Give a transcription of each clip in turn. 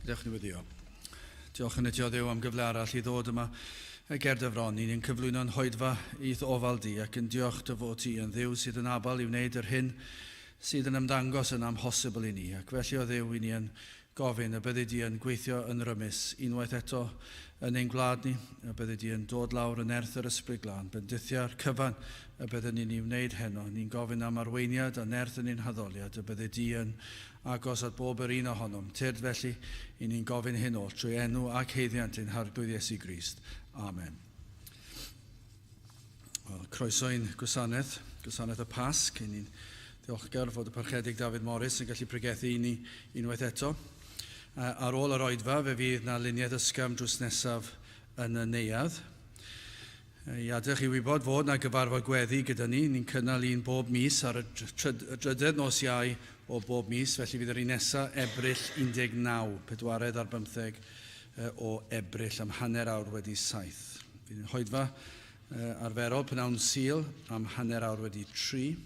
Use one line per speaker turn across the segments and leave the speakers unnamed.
Gadewch ni weddio. Diolch yn y Dduw am gyfle arall i ddod yma ger dy fron. Ni'n cyflwyno'n hoedfa i'th ofal di ac yn diolch dy fod ti yn Dduw sydd yn abal i wneud yr hyn sydd yn ymddangos yn amhosibl i ni. Ac felly o Dduw, i ni yn gofyn y byddi di yn gweithio yn rymus unwaith eto yn ein gwlad ni, y byddi di yn dod lawr yn nerth yr Ysbryd Glân, bendithia'r cyfan y byddwn ni'n ei wneud heno. Ni'n gofyn am arweiniad a nerth yn ein haddoliad, y byddi di yn agos at bob yr un ohonom. Tyrd felly, i ni'n gofyn hyn oll trwy enw ac haeddiant ein Harglwydd Iesu Grist. Amen. Wel, croeso i'n gwasanaeth, gwasanaeth y Pasg. I ni'n ddiolchgar fod y Parchedig David Morris yn gallu pregethu i ni unwaith eto. Ar ôl yr oedfa, fe fydd na luniaeth ysgafn drws nesaf yn y neuadd. I adael chi wybod fod na gyfarfod gweddi gyda ni, ni'n cynnal un bob mis ar y drydedd nos Iau o bob mis, felly fydd yr un nesa Ebrill 19, pedwaredd ar bymtheg o Ebrill am 7:30. Fydd yn hoedfa arferol pnawn Sul am 3:30.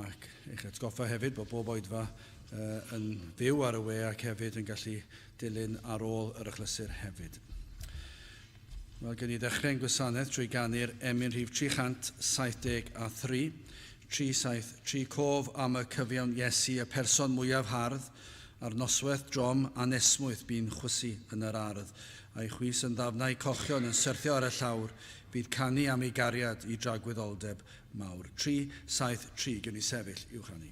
Ac eich atgoffa hefyd bod bob oedfa yn fyw ar y we ac hefyd yn gallu dilyn ar ôl yr achlysur hefyd. Wel, gen i ddechrau'n gwasanaeth trwy ganu'r emyn rhif 373, 373, cof am y cyfiawn Iesu, y person mwyaf hardd, a'r noswaith drom anesmwyth bu'n chwysu yn yr ardd, a'i chwys yn ddafnau cochion yn syrthio ar y llawr, bydd canu am ei gariad i dragwyddoldeb mawr. 373, gen i sefyll i'w chanu.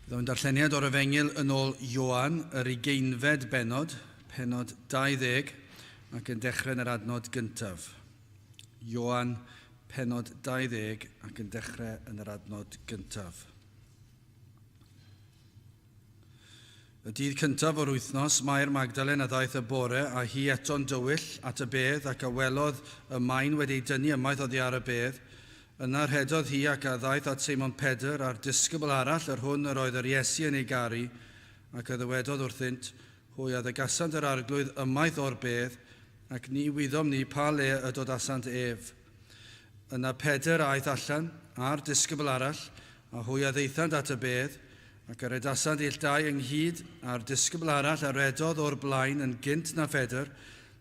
Byddwn yn darlleniad o'r Efengyl yn ôl Ioan, yr ugeinfed bennod, pennod 20, ac yn dechrau yn yr adnod gyntaf. Ioan, pennod 20, ac yn dechrau yn yr adnod gyntaf. Y dydd cyntaf o'r wythnos, Mair Magdalen a ddaeth y bore, a hi eto'n dywyll, at y bedd, ac a welodd y maen wedi ei dynnu ymaith oddi ar y bedd. Yna rhedodd hi ac a ddaeth at Seimon Pedr a'r disgybl arall, yr hwn yr oedd yr Iesu yn ei garu, ac a ddywedodd wrthynt, Hwy a ddygasant yr Arglwydd ymaith o'r bedd, ac ni wyddom ni pa le y dodasant ef. Yna Pedr aeth allan, a'r disgybl arall, a hwy a ddaethant at y bedd, Ac a redasant ill dau ynghyd, a'r disgybl arall a redodd o'r blaen yn gynt na Phedr,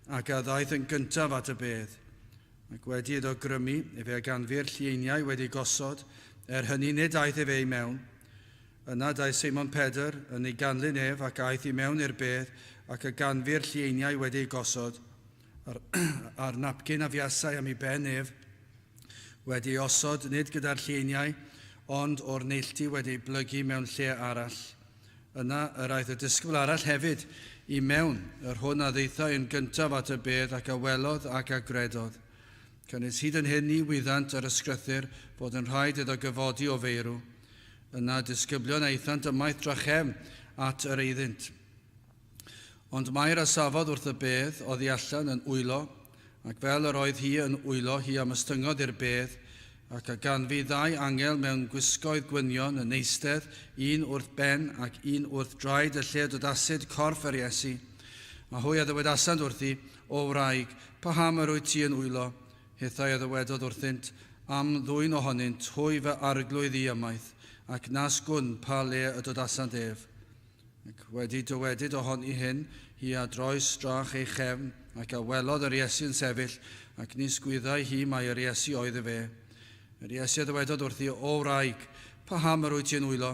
ac a ddaeth yn gyntaf at y bedd. Ac wedi iddo grymu, efe a ganfu'r llieiniau wedi gosod, er hynny nid aeth efe i mewn. Yna daeth Seimon Pedr yn ei ganlyn ef, ac aeth i mewn i'r bedd, ac a ganfu'r llieiniau wedi eu gosod, a'r, a'r napcyn a fuasai am ei ben ef, wedi ei osod nid gyda'r llieiniau, ond o'r neilltu wedi ei blygu mewn lle arall. Yna yr aeth y disgybl arall hefyd i mewn, yr hwn a ddaethai yn gyntaf at y bedd ac a welodd ac a gredodd. Canys hyd yn hyn ni wyddant yr ysgrythur fod yn rhaid iddo gyfodi o feirw. Yna disgyblion aethant ymaith drachefn at yr eiddynt. Ond Mair a safodd wrth y bedd oddi allan yn wylo, ac fel yr oedd hi yn wylo, hi a ymostyngodd i'r bedd, ac a ganfu ddau angel mewn gwisgoedd gwynion yn eistedd, un wrth ben ac un wrth draed y lle dodasid corff yr Iesu. A hwy a ddywedasant wrthi, O wraig, paham yr wyt ti yn wylo? Hithau a ddywedodd wrthynt, Am ddwyn ohonynt hwy fy arglwydd i ymaith, ac nas gwn pa le y dodasant ef. Ac wedi dywedyd ohoni hyn, hi a droes drach ei chefn, ac a welodd yr Iesu yn sefyll, ac nis gwyddai hi mai yr Iesu oedd efe. Yr Iesu a ddywedodd wrthi, O wraig, paham yr wyt ti yn wylo?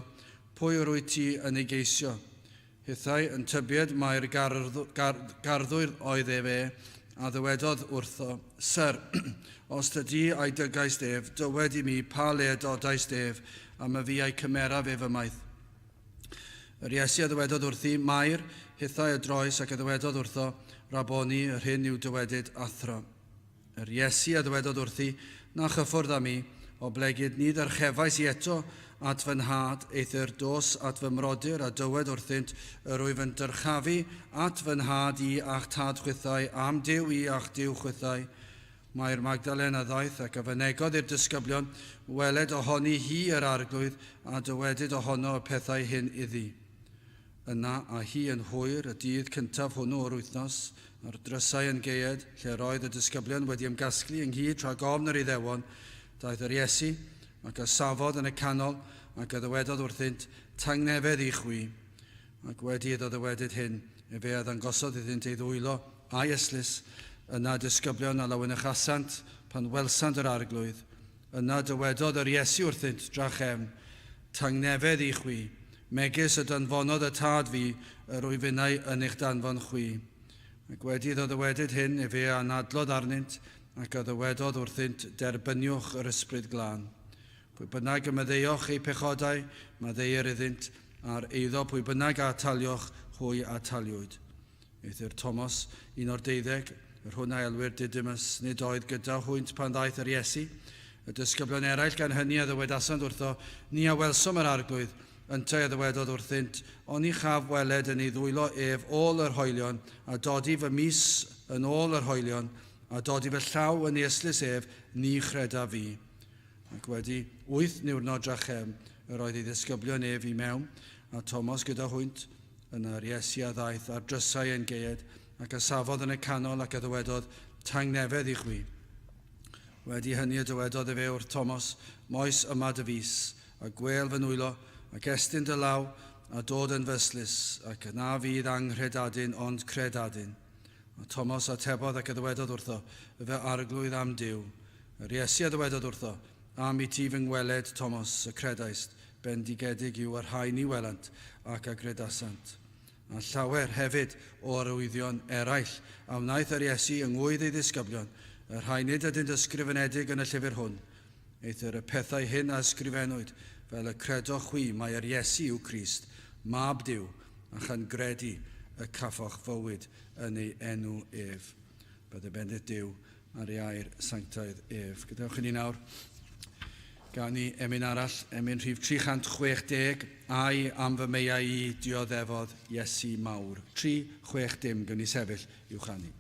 Pwy yr wyt ti yn ei geisio? Hithau yn tybied mai'r garddwyr oedd efe, a ddywedodd wrtho, Syr, os tydi a'i dygaist ef, dywed i mi pa le y dodaist ef, a myfi a'i cymeraf ef ymaith. Yr Iesu a ddywedodd wrthi, Mair, hithau a droes ac a ddywedodd wrtho, Rabboni, yr hyn yw dywedyd athro. Yr Iesu a ddywedodd wrthi, Na chyffwrdd â mi, oblegid ni ddyrchefais i eto at fy nhad, eithr dos at fy mrodyr a dywed wrthynt, yr wyf yn dyrchafu at fy nhad i a'ch tad chwithau, a'm Duw i a'ch Duw chwithau. Mair Magdalen a ddaeth ac a fynegodd i'r disgyblion weled ohoni hi yr Arglwydd, a dywedyd ohono y pethau hyn iddi. Yna, a hi yn hwyr, y dydd cyntaf hwnnw o'r wythnos, a'r drysau yn gaead, lle yr oedd y disgyblion wedi ymgasglu ynghyd rhag ofn yr Iddewon, daeth yr Iesu, ac a safodd yn y canol, ac a ddywedodd wrthynt, Tangnefedd i chwi. Ac wedi iddo ddywedyd hyn, efe a ddangosodd iddynt ei ddwylo a'i ystlys. Yna y disgyblion a lawenychasant pan welsant yr Arglwydd. Yna dywedodd yr Iesu wrthynt drachefn, Tangnefedd i chwi, megis y danfonodd y Tad fi, yr wyf innau yn eich danfon chwi. Ac wedi iddo ddywedyd hyn, efe a anadlodd arnynt, ac a ddywedodd wrthynt, Derbyniwch yr Ysbryd Glân. Pwy bynnag y maddeuoch eu pechodau, maddeuir iddynt, a'r eiddo pwy bynnag a atalioch, hwy a ataliwyd. Eithr Thomas, un o'r deuddeg, yr hwn a elwir Didymus, nid oedd gyda hwynt pan ddaeth yr Iesu. Y disgyblion eraill gan hynny a ddywedasant wrtho, Ni a welsom yr Arglwydd. Yntau a ddywedodd wrthynt, Oni chaf weled yn ei ddwylo ef ôl yr hoelion, a dodi fy mys yn ôl yr hoelion, a dodi fy llaw yn ei ystlys ef, ni chredaf fi. Ac wedi wyth niwrnod drachefn, yr oedd ei ddisgyblion ef i mewn, a Thomas gyda hwynt. Yna yr Iesu a ddaeth a'r drysau yn gaead, ac a safodd yn y canol, ac a ddywedodd, Tangnefedd i chwi. Wedi hynny y dywedodd efe wrth Thomas, Moes yma dy fys, a gwêl fy nwylo, ac estyn dy law, a dod yn fy ystlys, ac na fydd anghredadun ond credadun. A Thomas atebodd ac a ddywedodd wrtho, Fy Arglwydd a'm Duw. Yr Iesu a ddywedodd wrtho, Am i ti fy ngweled, Thomas, y credaist, bendigedig yw y rhai ni welant ac a gredasant. A llawer hefyd o arwyddion eraill a wnaeth yr Iesu yng ngŵydd ei ddisgyblion, y rhai nid ydynt ysgrifenedig yn y llyfr hwn. Eithr y pethau hyn a ysgrifennwyd, fel y credoch chwi mai yr Iesu yw Crist, Mab Duw, a chan gredu y caffoch fywyd yn ei enw ef. Bydde bendith Duw ar ei air sanctaidd ef. Gadewch i ni nawr ganu emyn arall, emyn rhif 360, Ai am fy meiau i dioddefodd Iesu mawr. 360, gawn ni sefyll i'w chanu.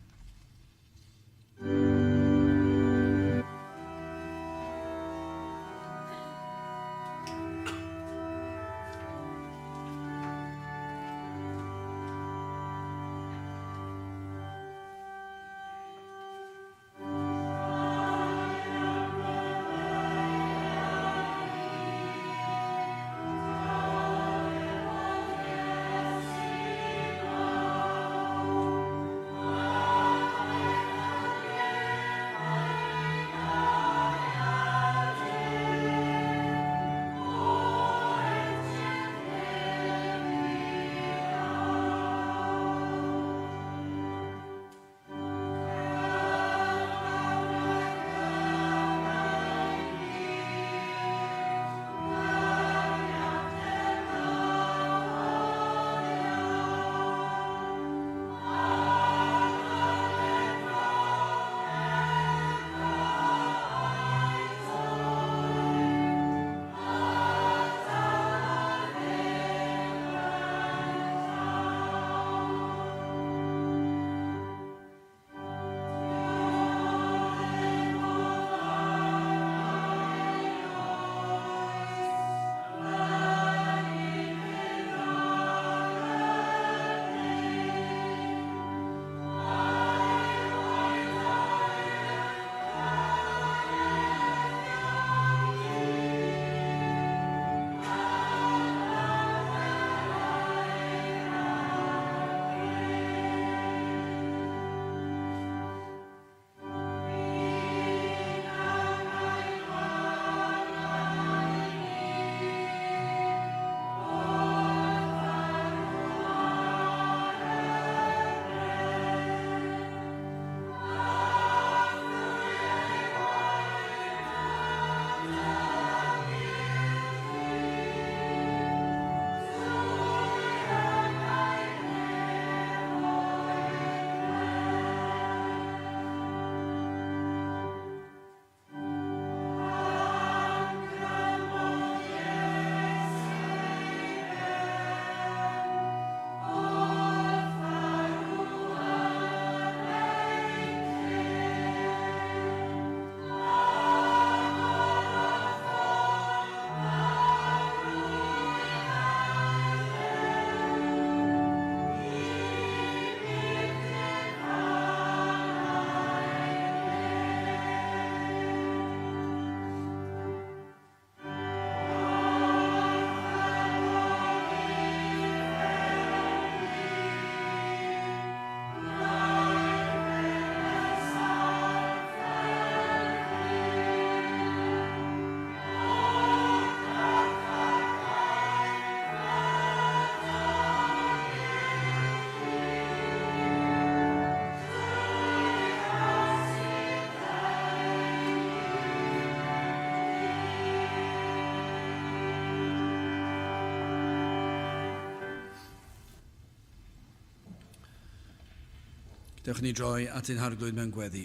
Dewch ni droi at ein harglwydd mewn gweddi.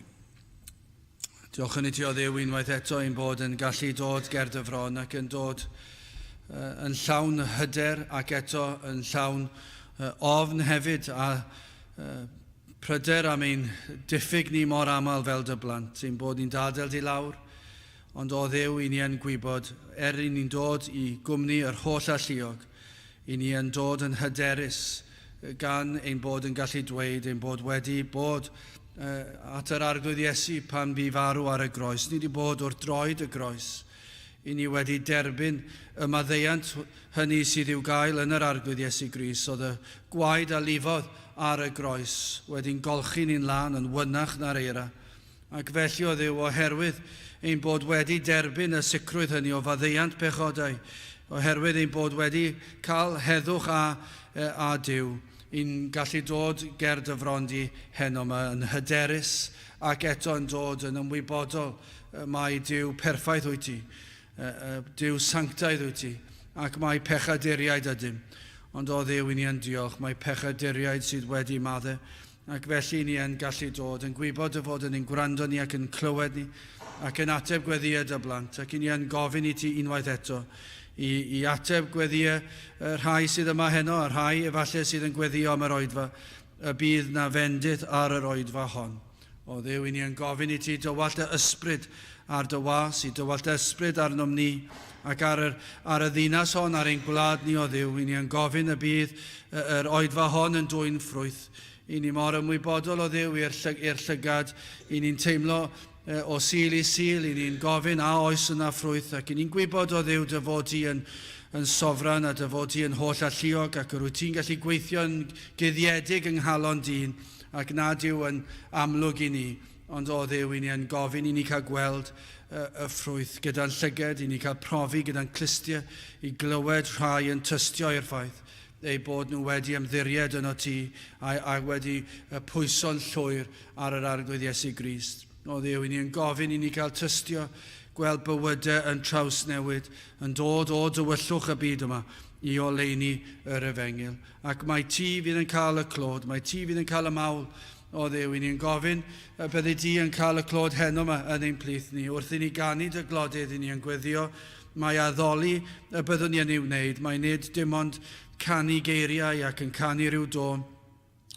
Diolch yn i ti o Dduw unwaith eto ein bod yn gallu dod ger dy fron ac yn dod yn llawn hyder ac eto yn llawn ofn hefyd a pryder am ein diffyg ni mor aml fel dy blant, ein bod ni'n dadael di lawr, ond o Dduw i ni yn gwybod, er i ni'n dod i gwmni yr holl alluog, i ni yn dod yn hyderus gan ein bod yn gallu dweud ein bod wedi bod at yr Arglwydd Iesu pan bu farw ar y groes. Ni wedi bod wrth droed y groes. I ni wedi derbyn y maddeuant hynny sydd i'w gael yn yr Arglwydd Iesu Grist. Oedd y gwaed a lifodd ar y groes wedi'n golchi ni'n lân yn wynach na'r eira. Ac felly, o Dduw, oherwydd ein bod wedi derbyn y sicrwydd hynny o faddeuant pechodau, oherwydd ein bod wedi cael heddwch â, â Duw, i'n gallu dod ger dy fron di heno 'ma yn hyderus ac eto yn dod yn ymwybodol mai Duw perffaith wyt ti, Duw sanctaidd wyt ti, ac mai pechaduriaid ydym. Ond o Dduw, i ni yn diolch, mai pechaduriaid sydd wedi madde, Ac felly ni yn gallu dod, yn gwybod dy fod yn ein gwrando ni ac yn clywed ni, ac yn ateb gweddïau dy blant, ac i ni yn gofyn i ti unwaith eto i, i ateb gweddïau y rhai sydd yma heno, a rhai efallai sydd yn gweddïo am yr oedfa, y bydd na fendith ar yr oedfa hon. O Dduw, i ni yn gofyn i ti dywallt dy ysbryd ar dy was, i dywallt dy ysbryd arnom ni, ac ar, yr, ar y ddinas hon, ar ein gwlad ni, o Dduw, i ni yn gofyn y bydd yr oedfa hon yn dwyn ffrwyth. I ni mor ymwybodol o Dduw i'r llygad, i ni'n teimlo o Sul i Sul, i ni'n gofyn a oes yna ffrwyth, ac i ni'n gwybod o Dduw dy fod ti yn, yn sofran a dy fod ti yn holl alluog, ac yr wyt ti'n gallu gweithio yn guddiedig yng nghalon dyn, ac nad yw yn amlwg i ni, ond o Dduw, i ni yn gofyn i ni cael gweld y, y ffrwyth gyda'n llyged, i ni cael profi gyda'n clustiau, i glywed rhai yn tystio i'r ffaith eu bod nhw wedi ymddiried yno ti a, a wedi pwyso'n llwyr ar yr Arglwydd Iesu Grist. O Dduw, i ni yn gofyn i ni cael tystio, gweld bywydau yn trawsnewid, yn dod o dywyllwch y byd yma i oleuni yr efengyl. Ac mai ti fydd yn cael y clod, mai ti fydd yn cael y mawl, o Dduw. I ni'n gofyn y byddi di yn cael y clod heno yma yn ein plith ni. Wrth i ni ganu dy glodydd, i ni yn gweddio, mae addoli y byddwn ni yn ei wneud. Mae nid dim ond canu geiriau ac yn canu rhyw dôn,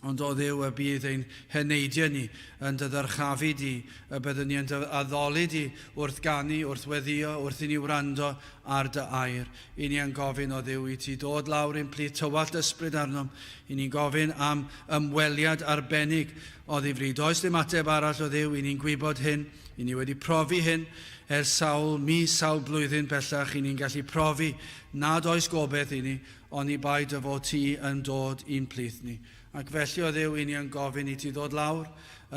ond o Dduw y bydd ein heneidiau ni yn dy ddyrchafu di, y byddwn ni yn dy addoli di wrth ganu, wrth weddïo, wrth i ni wrando ar dy air. I ni yn gofyn, o Dduw, i ti dod lawr i'n plith, tywallt ysbryd arnom. I ni'n gofyn am ymweliad arbennig o ddifri. Does dim ateb arall, o Dduw, i ni'n gwybod hyn. I ni wedi profi hyn ers sawl mis, sawl blwyddyn bellach. I ni'n gallu profi nad oes gobeith i ni, oni bai dy fod ti yn dod i'n plith ni. Ac felly, o Dduw, i ni yn gofyn i ti ddod lawr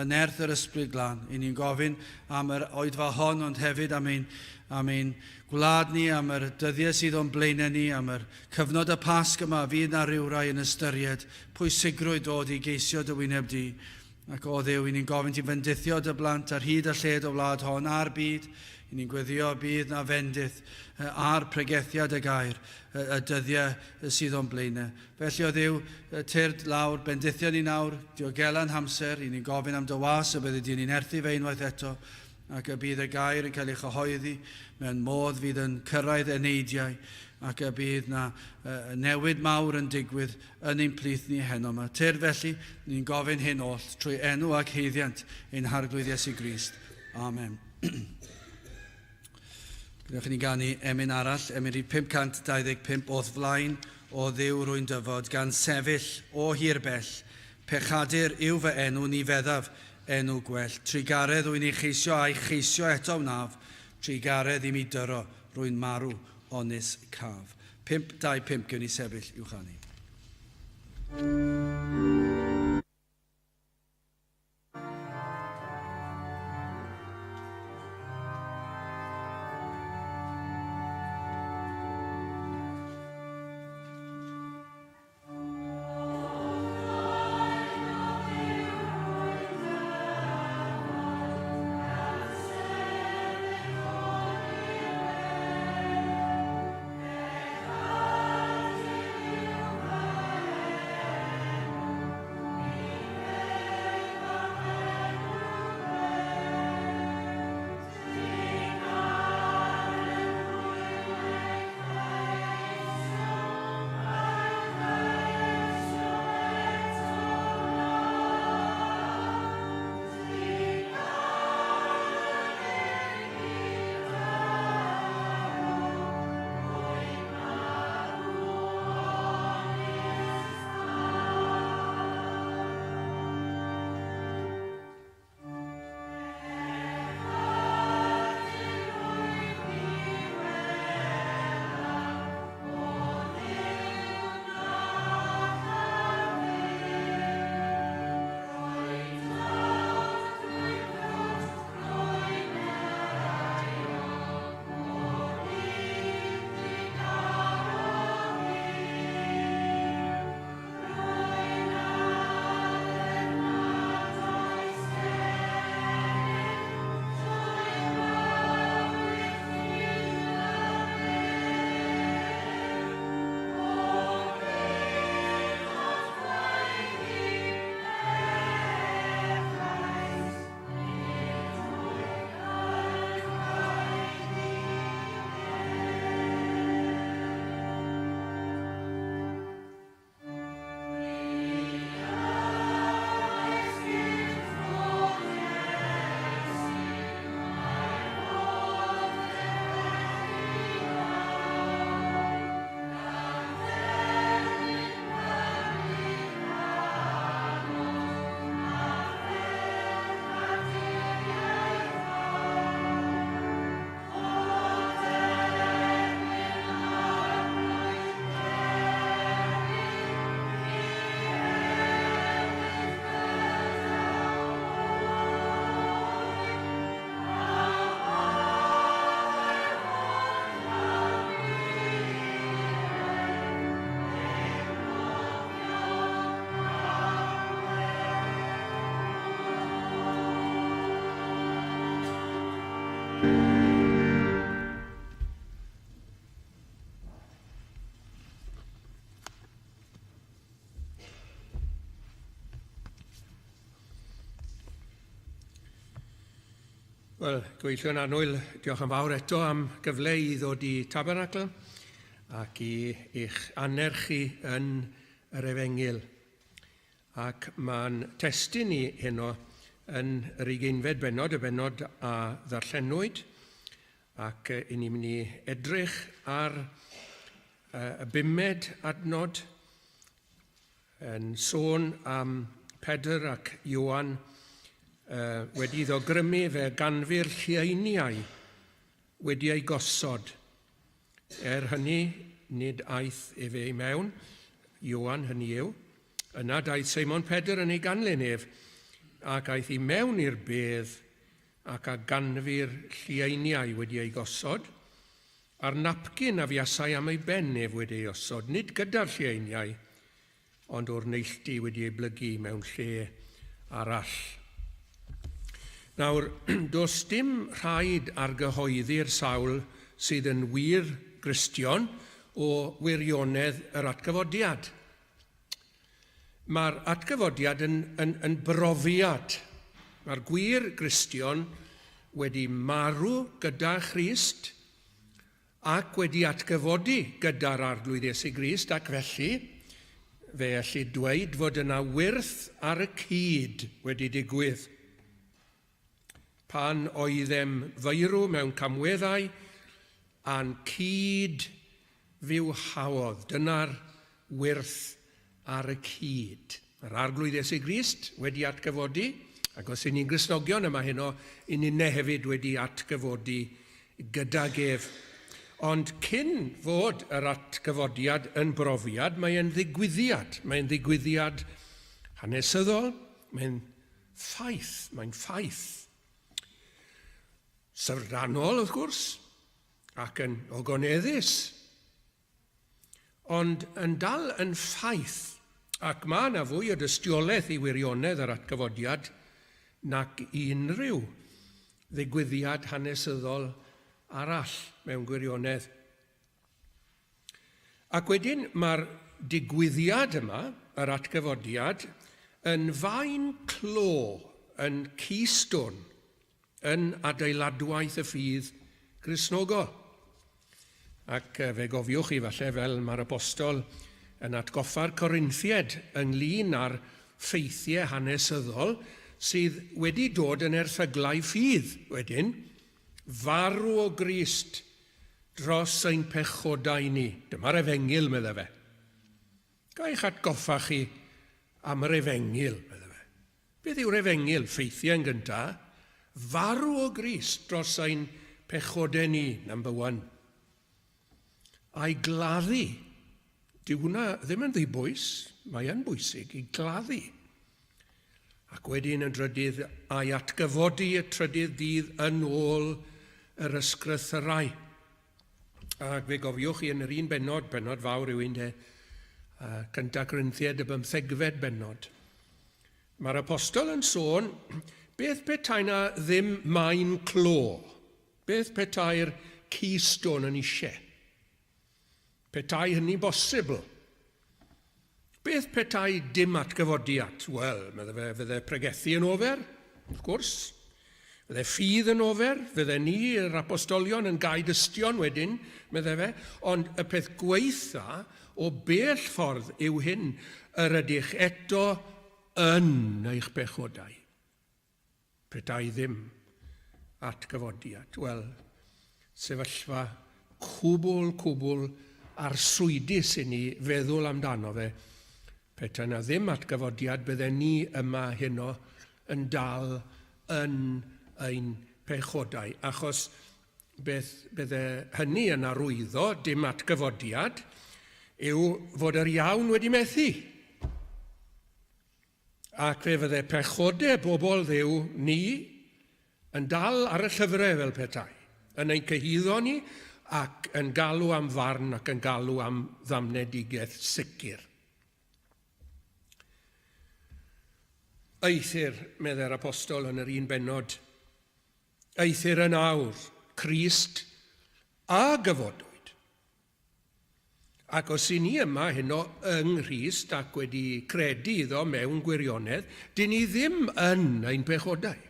yn nerth yr Ysbryd Glân. I ni'n gofyn am yr oedfa hon, ond hefyd am ein, am ein gwlad ni, am yr dyddiau sydd o'n blaenau ni, am yr cyfnod y Pasg yma, fydd na rywrai yn ystyried pwysigrwydd dod i geisio dy wyneb di. Ac o Dduw, i ni'n gofyn ti fendithio dy blant ar hyd a lled y wlad hon a'r byd. I ni'n gweddio bydd na fendith a'r pregethiad y gair y dyddiau sydd o'n blaenau. Felly, o Dduw, tyrd lawr, bendithio ni nawr, diogela'n hamser, i ni'n gofyn am dy was y byddi di'n ni'n erthu fe unwaith eto, ac y bydd y gair yn cael ei chyhoeddi mewn modd fydd yn cyrraedd eneidiau, ac y bydd na newid mawr yn digwydd yn ein plith ni heno yma. Tyrd felly, ni'n gofyn hyn oll trwy enw ac haeddiant ein Harglwydd Iesu Grist. Amen. Gwnewch i ni ganu emyn arall, emyn rhif 525, O'th flaen, o Dduw rwy'n dyfod, gan sefyll o hir bell, pechadur yw fy enw, ni feddaf enw gwell. Trugaredd wy'n ei cheisio a'i cheisio eto wnaf, trugaredd i mi dyro, rwy'n marw onis caf. 525, gewn ni sefyll i'w chanu.
Wel, gweithio'n annwyl, diolch yn fawr eto am gyfle i ddod i Tabernacl ac i eich annerch chi yn yr Efengyl. Ac mae'n testun ni heno yn yr ugeinfed bennod, y bennod a ddarllenwyd, ac i ni'n mynd i edrych ar y bumed adnod yn sôn am Pedr ac Ioan wedi iddo grymu fe ganfu'r llieiniau wedi eu gosod. Er hynny, nid aeth efe i mewn, Ioan hynny yw. Yna daeth Seimon Pedr yn ei ganlyn ef, ac aeth i mewn i'r bedd, ac a ganfu'r llieiniau wedi eu gosod, A'r napcyn a fuasai am ei ben ef wedi ei osod, nid gyda'r llieiniau, ond o'r neilltu wedi ei blygu mewn lle arall. Nawr, does dim rhaid argyhoeddi'r sawl sydd yn wir Gristion o wirionedd yr atgyfodiad. Mae'r atgyfodiad yn, yn, yn brofiad. Mae'r gwir Gristion wedi marw gyda Christ ac wedi atgyfodi gyda'r Arglwydd Iesu Grist ac felly fe ellid dweud fod yna wyrth ar y cyd wedi digwydd. Pan oeddem feirw mewn camweddau a'n cyd fywhaodd. Dyna'r wyrth ar y cyd. Mae'r Arglwydd Iesu Grist wedi atgyfodi, ac os y'n ni'n Gristnogion yma heno, i ninne hefyd wedi atgyfodi gydag ef. Ond cyn fod yr atgyfodiad yn brofiad, mae'n ddigwyddiad. Mae'n ddigwyddiad hanesyddol, mae'n ffaith, mae'n ffaith. Syfrdanol, wrth gwrs, ac yn ogoneddus, ond yn dal yn ffaith, ac mae yna fwy o dystiolaeth i wirionedd yr atgyfodiad nac i unrhyw ddigwyddiad hanesyddol arall mewn gwirionedd. Ac wedyn mae'r digwyddiad yma, yr atgyfodiad, yn faen clo, yn keystone yn adeiladwaith y ffydd Gristnogol. Ac fe gofiwch chi falle fel mae'r apostol yn atgoffa'r Corinthiaid ynglyn â'r ffeithiau hanesyddol sydd wedi dod yn erthyglau ffydd wedyn, farw o Grist dros ein pechodau ni. Dyma'r efengyl, meddai fe. Ga i'ch atgoffa chi am yr efengyl, meddai fe. Beth yw'r efengyl? Ffeithiau yn gynta. Farw o Grist dros ein pechodau ni, number one. A'i gladdu. Dyw hwnna ddim yn ddibwys, mae yn bwysig i gladdu. Ac wedyn yn drydydd, a'i atgyfodi y trydydd dydd yn ôl yr ysgrythyrau. Ac fe gofiwch chi yn yr un bennod, bennod fawr yw un de, cynta Corinthiaid y bymthegfed bennod. Mae'r apostol yn sôn, beth petai na ddim maen clo? Beth petai'r keystone yn eisiau? Petai hynny'n bosibl? Beth petai dim atgyfodiad? Wel, medde fe, fydde pregethu yn ofer, wrth gwrs. Fydde ffydd yn ofer, fydde ni, yr apostolion, yn gau dystion wedyn, medde fe. Ond y peth gweitha o bell ffordd yw hyn, yr ydych eto yn eich pechodau. Petai ddim atgyfodiad, wel, sefyllfa cwbl, cwbl arswydus i ni feddwl amdano fe. Petai na ddim atgyfodiad, bydden ni yma heno yn dal yn ein pechodau, achos beth bydde hynny yn arwyddo, dim atgyfodiad, yw fod yr iawn wedi methu. Ac fe fydde pechode bobl Dduw ni yn dal ar y llyfrau fel petai, yn ein cyhuddo ni ac yn galw am farn ac yn galw am ddamnedigaeth sicr. Eithr, meddai'r apostol yn yr un bennod, Eithr yn awr, Crist a gyfodwyd. Ac os i ni yma heno yng Nghrist ac wedi credu iddo mewn gwirionedd, dyn ni ddim yn ein pechodau.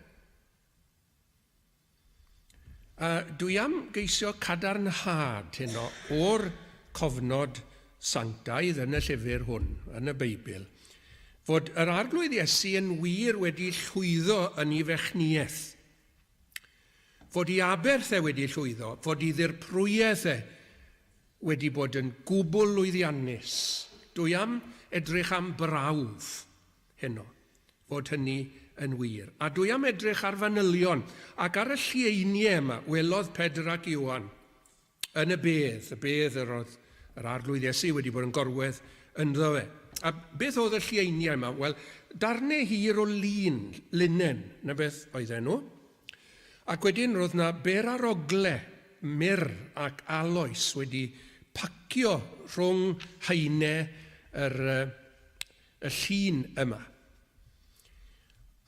A dwi am geisio cadarnhad heno o'r cofnod sanctaidd yn y llyfr hwn, yn y Beibl, fod yr Arglwydd Iesu yn wir wedi llwyddo yn ei fechnïaeth. Fod ei aberth e wedi llwyddo, fod ei ddirprwyaeth e wedi bod yn gwbl lwyddiannus. Dwi am edrych am brawf heno fod hynny yn wir. A dwi am edrych ar fanylion ac ar y llieiniau yma welodd Pedr ac Ioan yn y bedd, y bedd yr oedd yr Arglwydd Iesu wedi bod yn gorwedd ynddo fe. A beth oedd y llieiniau yma? Wel, darnau hir o lun, linen, na beth oedden nhw. Ac wedyn roedd na berarogle, myrr ac aloes wedi pacio rhwng haenau yr, y llun yma.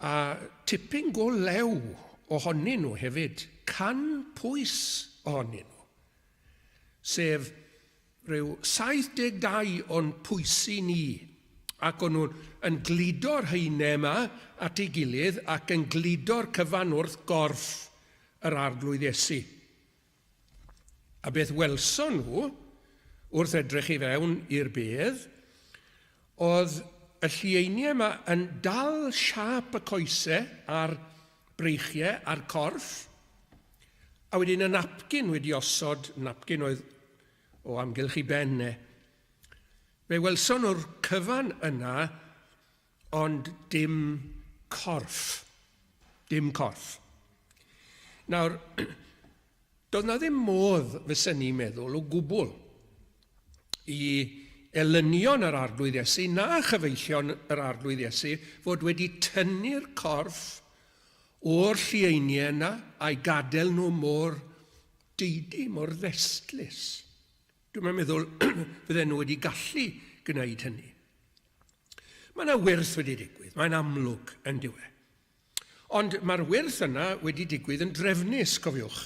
A tipyn go lew ohonyn nhw hefyd, can pwys ohonyn nhw, sef rhyw 72 o'n pwysi ni, ac o'n nhw yn gludo'r haenau yma at ei gilydd ac yn gludo'r cyfan wrth gorff yr Arglwydd Iesu. A beth welson nhw wrth edrych i fewn i'r bedd oedd y llieiniau yma yn dal siâp y coesau a'r breichiau a'r corff, a wedyn y napkin wedi osod, napkin oedd o amgylch i ben e. Fe welson nhw'r cyfan yna, ond dim corff. Dim corff. Nawr, doedd na ddim modd, fysen ni'n meddwl, o gwbl i elynion yr Arglwydd Iesu na chyfeillion yr Arglwydd Iesu fod wedi tynnu'r corff o'r llieiniau yna a'i gadael nhw mor deidi, mor ddestlus. Dwi'n meddwl fydden nhw wedi gallu gwneud hynny. Mae yna wyrth wedi digwydd, mae'n amlwg yn dyw e. Ond mae'r wyrth yna wedi digwydd yn drefnus, cofiwch,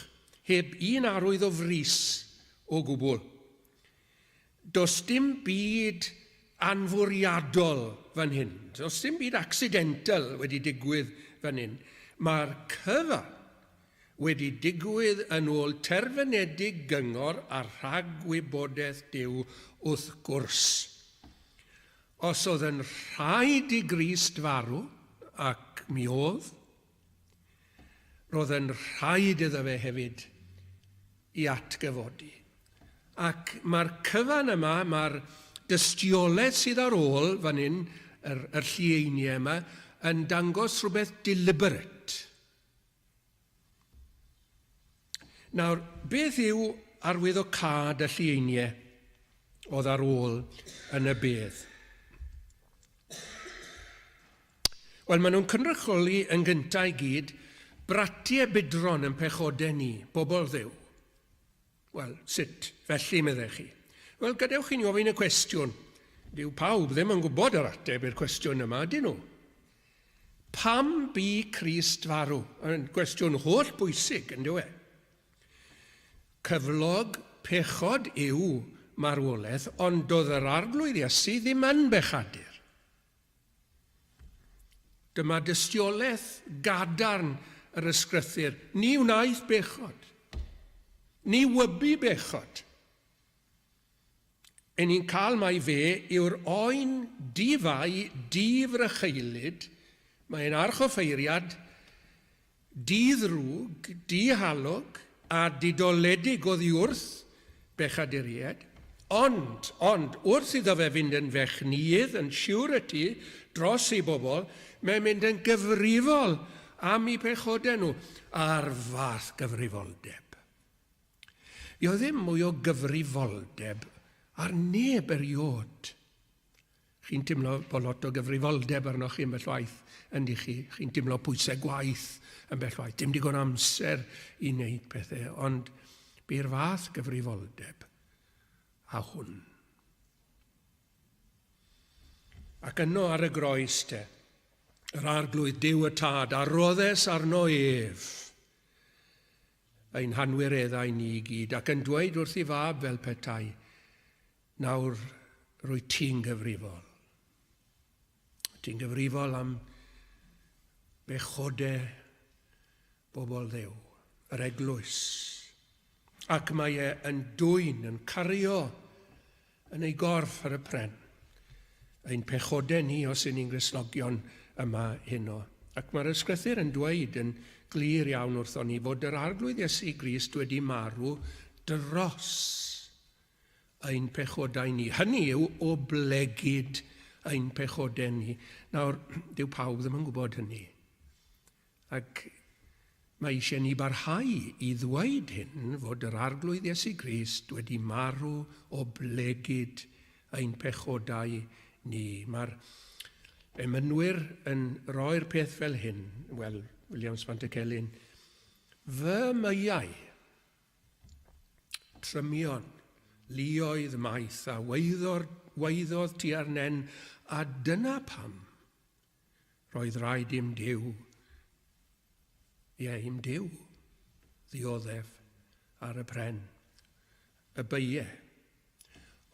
heb un arwydd o frys o gwbl. Does dim byd anfwriadol fan hyn. Does dim byd accidental wedi digwydd fan hyn. Mae'r cyfan wedi digwydd yn ôl terfynedig gyngor a rhagwybodaeth Duw wrth gwrs. Os oedd yn rhaid i Grist farw, ac mi oedd, roedd yn rhaid iddo fe hefyd i atgyfodi. Ac mae'r cyfan yma, mae'r dystiolaeth sydd ar ôl fan hyn, yr, yr llieiniau yma, yn dangos rhywbeth deliberate. Nawr, beth yw arwyddocâd y llieiniau oedd ar ôl yn y bedd? Wel, maen nhw'n cynrychioli yn gyntaf i gyd bratiau budron yn pechodau ni, bobl Dduw. Wel, sut felly, meddech chi? Wel, gadewch i ni ofyn y cwestiwn. Dyw pawb ddim yn gwybod yr ateb i'r cwestiwn yma, ydyn nhw? Pam bu Crist farw? Yn gwestiwn holl bwysig, yn dyw e? Cyflog pechod yw marwolaeth, ond doedd yr Arglwydd Iesu ddim yn bechadur. Dyma dystiolaeth gadarn yr Ysgrythur. Ni wnaeth bechod. Ni wybu bechod. E ni'n cael mai fe yw'r oen di-fai, di-frycheulyd, mae'n archoffeiriad Di-ddrwg, di-halog a didoledig oddi wrth bechaduriaid, ond, ond, wrth iddo fe fynd yn fechnïydd, yn surety dros ei bobl, mae'n mynd yn gyfrifol am eu pechodau nhw, a'r fath gyfrifoldeb. Fuodd ddim mwy o gyfrifoldeb ar neb eriod. Chi'n timlo bod lot o gyfrifoldeb arnoch chi ambell waith, yndych chi? Chi'n timlo pwysau gwaith ambell waith. Dim digon amser i wneud pethau, ond bu'r fath gyfrifoldeb a hwn. Ac yno ar y groes te, yr arglwydd Duw y Tad a roddes arno ef. ein hanwireddau ni i gyd ac yn dweud wrth ei fab fel petai, nawr rwy ti'n gyfrifol. Ti'n gyfrifol am bechodau bobl Dduw, yr eglwys. Ac mae e yn dwyn, yn cario yn ei gorff ar y pren. Ein pechodau ni os y'n ni'n Gristnogion yma heno. Ac mae'r ysgrythur yn dweud yn glir iawn wrthon ni fod yr Arglwydd Iesu Grist wedi marw dros ein pechodau ni. Hynny yw, oblegid ein pechodau ni. Nawr, dyw pawb ddim yn gwybod hynny. Ac mae eisiau ni barhau i ddweud hyn fod yr Arglwydd Iesu Grist wedi marw oblegid ein pechodau ni. Mae'r emynwyr yn rhoi'r peth fel hyn, wel, Williams Pantycelyn, fy meiau, trymion, luoedd maith a weiddor, weiddodd tua'r nen, a dyna pam Roedd rhaid i'm Duw, ie, i'm Duw, ddioddef ar y pren, y beie.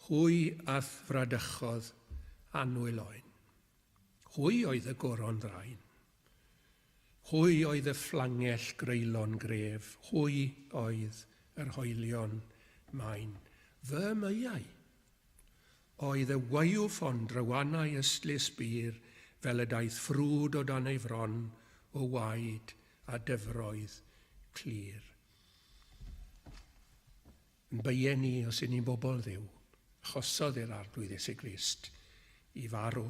Hwy a'th fradychodd annwyl oen. Hwy oedd y goron ddrain. Hwy oedd y fflangell greulon gref. Hwy oedd yr hoelion main. Fy meiau. Oedd y waywffon drywanau ystlys bur fel y daeth ffrwd o dan ei fron o waed a dyfroedd clir. Yn beie ni os y'n ni'n bobl Dduw, achosodd i'r Arglwydd Iesu Grist i farw.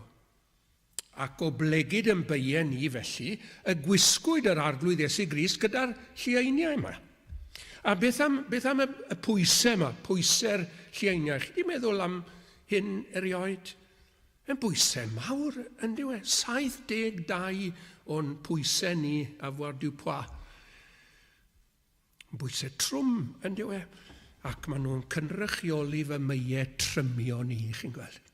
Ac oblegid yn beie ni felly, y gwisgwyd yr Arglwydd Iesu Grist gyda'r llieiniau yma. A beth am, beth am y, y pwysau yma, pwysau'r llieiniau? Chi wedi meddwl am hyn erioed? Yn bwysau mawr, yn dyw e? 72 o'n pwysau ni a avoirdupois. Yn bwysau trwm, yn dyw e? Ac maen nhw'n cynrychioli fy meiau trymion i, chi'n gweld.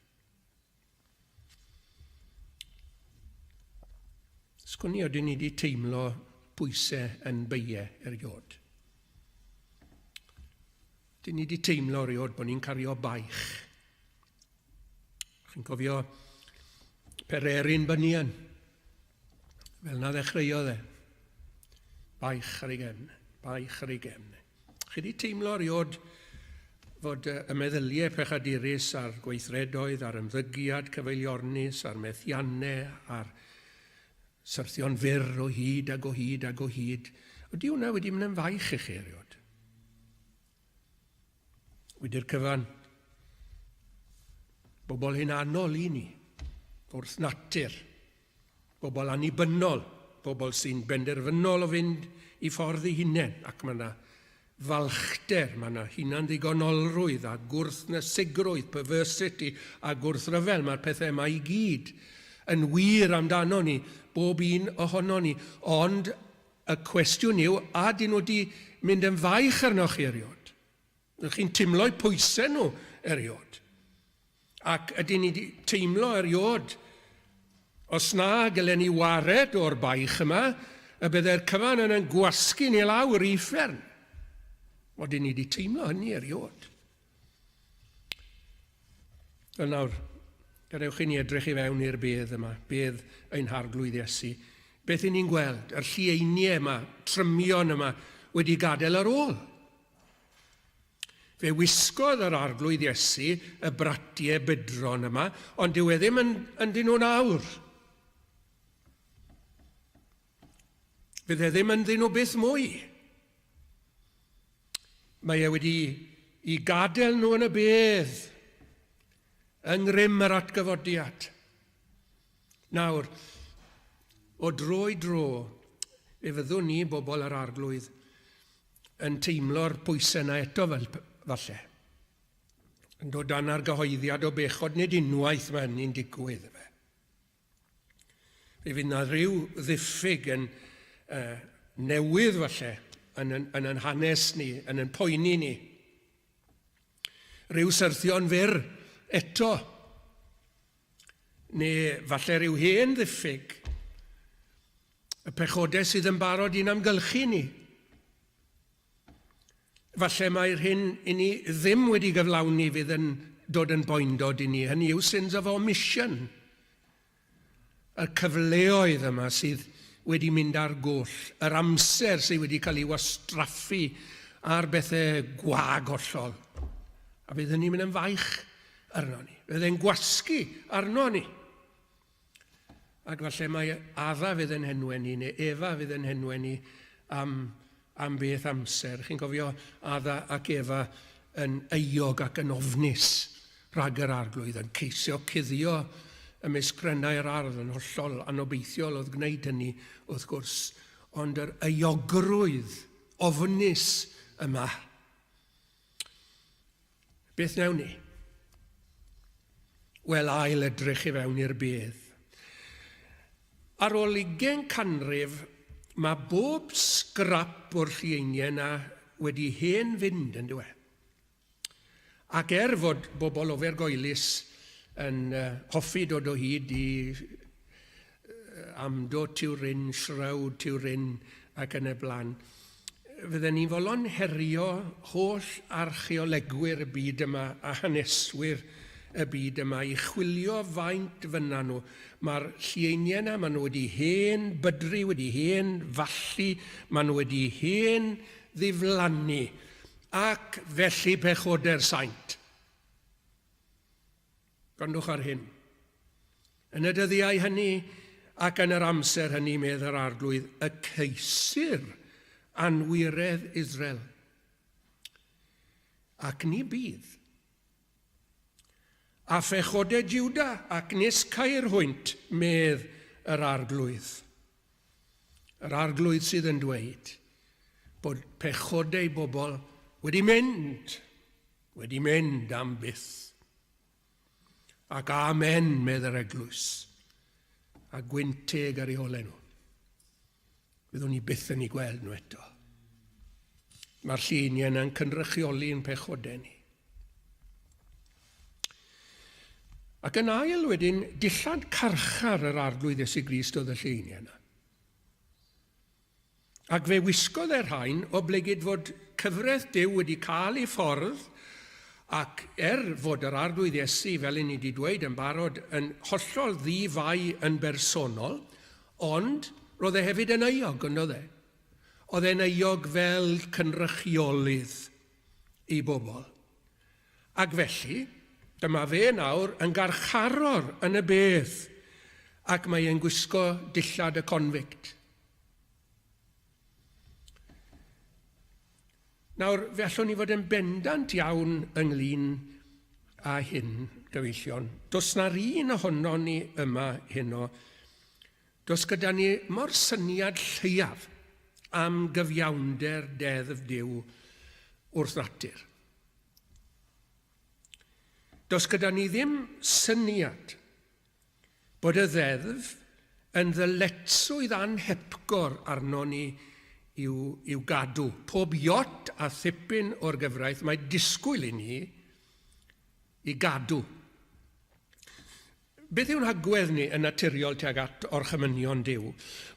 Sgwn i odyn ni wedi teimlo pwysau yn beie eriod. Dyn ni wedi teimlo eriod bod ni'n cario baich. Chi'n cofio Pererin Bunyan? Fel na ddechreuodd e. Baich ar ei gefn, baich ar ei gefn. Chi wedi teimlo erioed fod y meddyliau pechadurus a'r gweithredoedd a'r ymddygiad cyfeiliornus a'r methiannau a'r syrthio'n fyr o hyd ag o hyd ag o hyd, ydy hwnna wedi mynd yn faich i chi erioed? Wedi'r cyfan, bobl hunanol i ni, wrth natur, Bobl annibynnol, bobl sy'n benderfynol o fynd i ffordd eu hunain, ac mae yna falchder, mae yna hunan-ddigonolrwydd a gwrthnysigrwydd, perversity a gwrthryfel, mae'r pethau yma i gyd yn wir amdano ni, bob un ohono ni. Ond y cwestiwn yw, a dyn nhw wedi mynd yn faich arnoch chi erioed? Ydych chi'n teimlo'u pwysau nhw eriod? Ac ydyn ni wedi teimlo eriod, os na gylen ni wared o'r baich yma, y byddai'r cyfan yn yn gwasgu ni lawr i uffern. Odyn ni wedi teimlo hynny eriod. Wel nawr, gadewch i ni edrych i fewn i'r bedd yma, bedd ein Harglwydd Iesu. Beth i ni'n gweld? Yr llieiniau yma, trymion yma, wedi gadael ar ôl. Fe wisgodd yr Arglwydd Iesu y bratiau bydron yma, ond dyw e ddim yn, ynddyn nhw'n awr. Fydd e ddim ynddyn nhw byth mwy. Mae e wedi i gadael nhw yn y bedd yng ngrym yr atgyfodiad. Nawr, o dro i dro, fe fyddwn ni, bobl yr Arglwydd, yn teimlo'r pwysau yna eto fel, falle. Yn dod dan argyhoeddiad o bechod, nid unwaith mae hynny'n digwydd. Fe. Fe fydd na rhyw ddiffyg yn uh, newydd falle yn, yn, yn, yn hanes ni, yn yn poeni ni. Rhyw syrthio'n fyr eto. Neu falle rhyw hen ddiffyg. Y pechodau sydd yn barod i'n amgylchu ni. Falle mai'r hyn i ni ddim wedi gyflawni fydd yn dod yn boendod i ni, hynny yw sins of omission. Y cyfleoedd yma sydd wedi mynd ar goll, yr amser sydd wedi cael ei wastraffu ar bethau gwag hollol. A fydd hynny'n mynd yn faich arno ni. Fydd e'n gwasgu arno ni. Ac falle mai Adda fydd yn henwe ni, neu Efa fydd yn henwe ni am, am beth amser. Chi'n cofio Adda ac Efa yn euog ac yn ofnus rhag yr arglwydd, yn ceisio cuddio ymysg prennau'r ardd, yn hollol anobeithiol oedd gwneud hynny, wrth gwrs, ond yr euogrwydd ofnus yma. Beth wnewn ni? Wel, ail edrych i fewn i'r bedd. Ar ôl ugain canrif, mae bob sgrap o'r llieiniau yna wedi hen fynd, yn dyw e? Ac er fod bobl ofergoelus yn hoffi dod o hyd i Amdo Turin, Shroud Turin ac yn y blaen. Fydden ni'n fodlon herio holl archeolegwyr y byd yma a haneswyr y byd yma i chwilio faint fynna nhw. Mae'r llieiniau yna, maen nhw wedi hen bydru, wedi hen fallu, maen nhw wedi hen ddiflannu, ac felly pechoder saint. Gwrandwch ar hyn. Yn y dyddiau hynny ac yn yr amser hynny, medd yr Arglwydd, y ceisir anwiredd Israel. Ac ni bydd. A phechodau Juda, ac nis cair hwynt, medd yr Arglwydd. Yr Arglwydd sydd yn dweud bod pechodau bobl wedi mynd Wedi mynd am byth. Ac amen, medd yr eglwys. A gwynt teg ar ei holau nhw. Fyddwn ni byth yn ei gweld nhw eto. Mae'r lluniau yna'n cynrychioli'n pechodau ni. Ac yn ail wedyn, dillad carchar yr Arglwydd Iesu Grist oedd y lluniau yna. Ac fe wisgodd e'r rhain oblegid fod cyfraith Duw wedi cael ei ffordd, ac er fod yr Arglwydd Iesu, fel i ni wedi dweud yn barod, yn hollol ddi-fai yn bersonol, ond roedd e hefyd yn euog, yn oedd e? Oedd e'n euog fel cynrychiolydd i bobl. Ac felly, dyma fe nawr yn garcharor yn y bedd, ac mae e'n gwisgo dillad y convict. Nawr, fe allwn ni fod yn bendant iawn ynglyn â hyn, gyfeillion. Does na'r un ohonon ni yma heno. Does gyda ni mor syniad lleiaf am gyfiawnder deddf Duw wrth natur. Does gyda ni ddim syniad bod y ddeddf yn ddyletswydd anhepgor arno ni i'w, i'w gadw. Pob iot a thipyn o'r gyfraith mae disgwyl i ni i gadw. Beth yw'n hagwedd ni yn naturiol tuag at orchymynion Duw?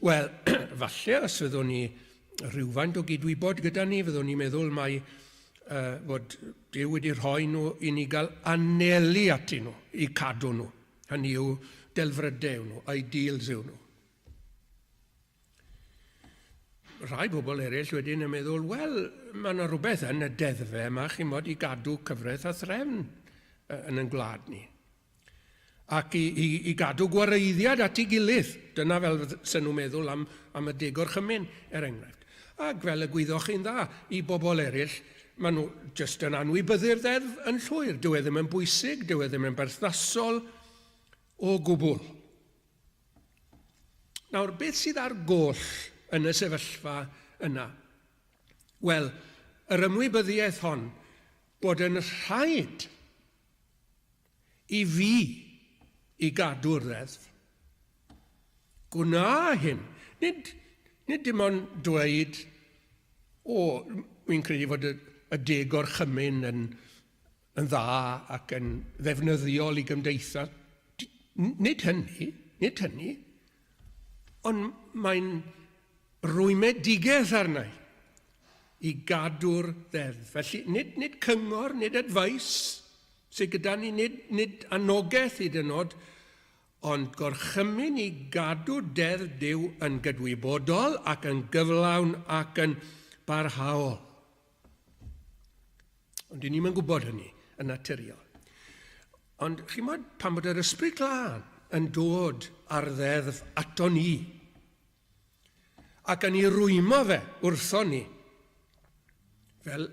Wel, falle os fyddwn ni rhywfaint o gydwybod gyda ni, fyddwn ni'n meddwl mai uh, fod Duw wedi rhoi nhw i ni gael anelu atyn nhw, i cadw nhw. Hynny yw, delfrydau yw nhw, ideals yw nhw. Rhai bobl eraill wedyn yn meddwl, wel, mae yna rhywbeth yn y deddfau yma, chi'n mod, i gadw cyfraith a threfn yn ein gwlad ni. Ac i, i, i gadw gwareiddiad at ei gilydd. Dyna fel sy'n nhw'n meddwl am, am y deg orchymyn, er enghraifft. Ac fel y gwyddoch chi'n dda, i bobl eraill, maen nhw jyst yn anwybyddu'r ddeddf yn llwyr. Dyw e ddim yn bwysig, dyw e ddim yn berthnasol o gwbl. Nawr, beth sydd ar goll yn y sefyllfa yna? Wel, yr ymwybyddiaeth hon bod yn rhaid i fi i gadw'r ddeddf. Gwna hyn. Nid, nid dim ond dweud, o, wi'n credu fod y, y deg gorchymyn yn, yn dda ac yn ddefnyddiol i gymdeithas. Nid hynny, nid hynny, ond mae'n rwymedigaeth arna i. i gadw'r ddeddf. Felly, nid, nid cyngor, nid advice sydd gyda ni, nid, nid anogaeth hyd yn oed, ond gorchymyn i gadw deddf Duw yn gydwybodol ac yn gyflawn ac yn barhaol. Ond dyn ni'n gwybod hynny yn naturiol. Ond chi'n modd, pan bod yr ysbryd glân yn dod ar ddeddf ato ni, ac yn ei rwymo fe wrthon ni, fel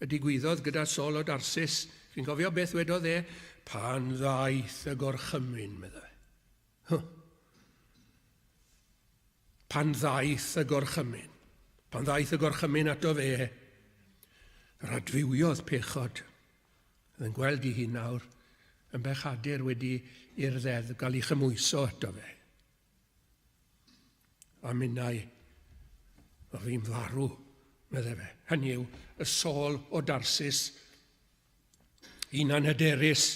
y digwyddodd gyda Saul o Darsis, chi'n cofio beth wedodd e? Pan ddaeth y gorchymyn, meddai. Huh. Pan ddaeth y gorchymyn. Pan ddaeth y gorchymyn ato fe, yr adfywiodd pechod. Oedd yn gweld i hun nawr yn bechadur wedi i'r ddeddf gael ei chymwyso ato fe. A minnau, o fi'n farw, meddai fe. Hynny yw, y Saul o Darsis, un anhyderus,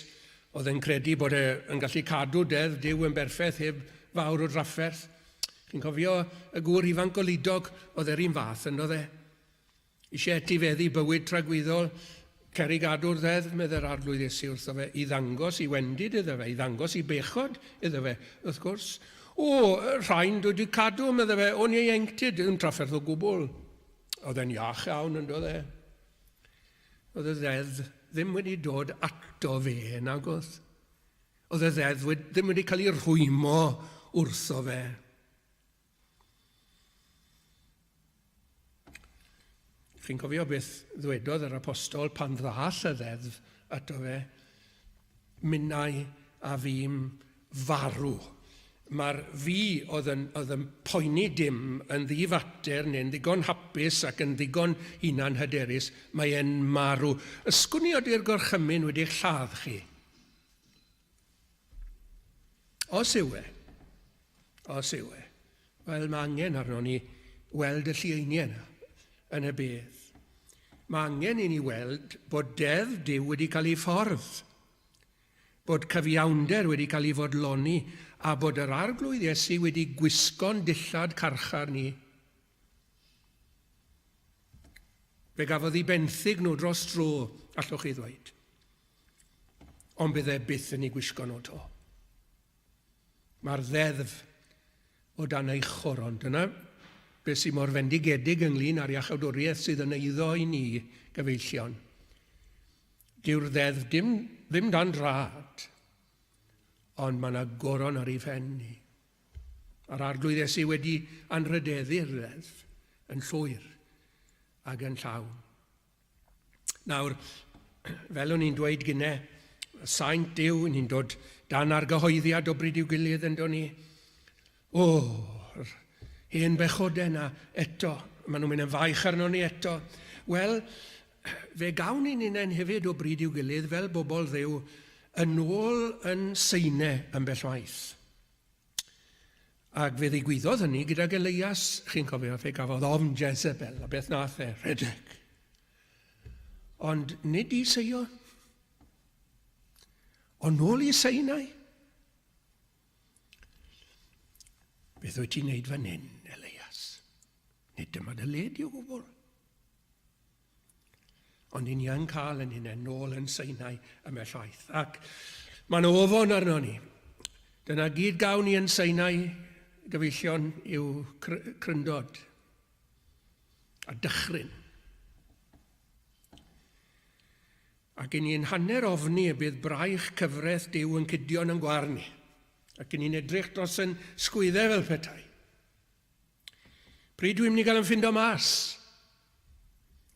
oedd yn credu bod e yn gallu cadw deddf Duw yn berffaith heb fawr o drafferth. Chi'n cofio y gŵr ifanc goludog, oedd e'r un fath, yn oedd e? Eisiau etifeddu bywyd tragwyddol, cer i gadw'r ddeddf, meddai'r Arglwydd Iesu wrtho fe, i ddangos i wendid iddo fe, i ddangos i bechod iddo fe, wrth gwrs. O, rhain dwi wedi cadw, meddai fe, o'n ieuenctid, ddim trafferth o gwbl. Oedd e'n iach iawn, yn doedd e? Oedd y ddeddf ddim wedi dod ato fe, nag oedd? Oedd y ddeddf ddim wedi cael ei rhwymo wrtho fe. Chi'n cofio beth ddwedodd yr apostol pan ddall y ddeddf ato fe? Minnau a fi'm farw. Mae'r fi oedd yn, oedd yn poeni dim yn ddifater neu'n ddigon hapus ac yn ddigon hunan hyderus, mae e'n marw. Ysgwn i ody'r gorchymyn wedi'ch lladd chi? Os yw e, os yw e, wel mae angen arno ni weld y llieiniau yna yn y bedd. Mae angen i ni weld bod deddf Duw wedi cael ei ffordd, bod cyfiawnder wedi cael ei fodloni a bod yr Arglwydd Iesu wedi gwisgo'n dillad carchar ni. Fe gafodd ei benthyg nhw dros dro, allwch chi ddweud. Ond bydd e byth yn ei gwisgo nhw to. Mae'r ddeddf o dan ei choron. Dyna beth sy'n mor fendigedig ynglyn â'r iachawdwriaeth sydd yn eiddo i ni, gyfeillion. Dyw'r ddeddf dim, ddim dan drad, ond mae yna goron ar ei phen ni. A'r Arglwydd Iesu wedi anrhydeddu'r ddeddf yn llwyr ac yn llawn. Nawr, fel o'n i'n dweud gynne, saint Duw, ni'n dod dan argyhoeddiad o bryd i'w gilydd yn dod ni. O, yr hen bechodau yna eto, maen nhw'n mynd yn faich arno ni eto. Wel, fe gawn ni'n hunain hefyd o bryd i'w gilydd fel bobl Dduw yn ôl yn Seine ambell waith. Ac fe ddigwyddodd hynny gydag Elias, chi'n cofio, fe gafodd ofn Jezebel, a beth nath e? Rhedeg. Ond nid i Seion, ond nôl i Sinai. Beth wyt ti'n neud fan hyn, Elias? Nid dyma dy le di o gwbl. Ond i ni yn cael yn hunain nôl yn Sinai ymhell waith. Ac mae'n ofon arno ni. Dyna gyd gawn ni yn Sinai, gyfeillion, yw cr cryndod a dychryn. Ac i ni'n hanner ofni y bydd braich cyfraith Duw yn cudio'n yn gwar ni. Ac i ni'n edrych dros yn sgwyddau fel petai. Pryd dwi'n mynd i gael yn ffindo mas?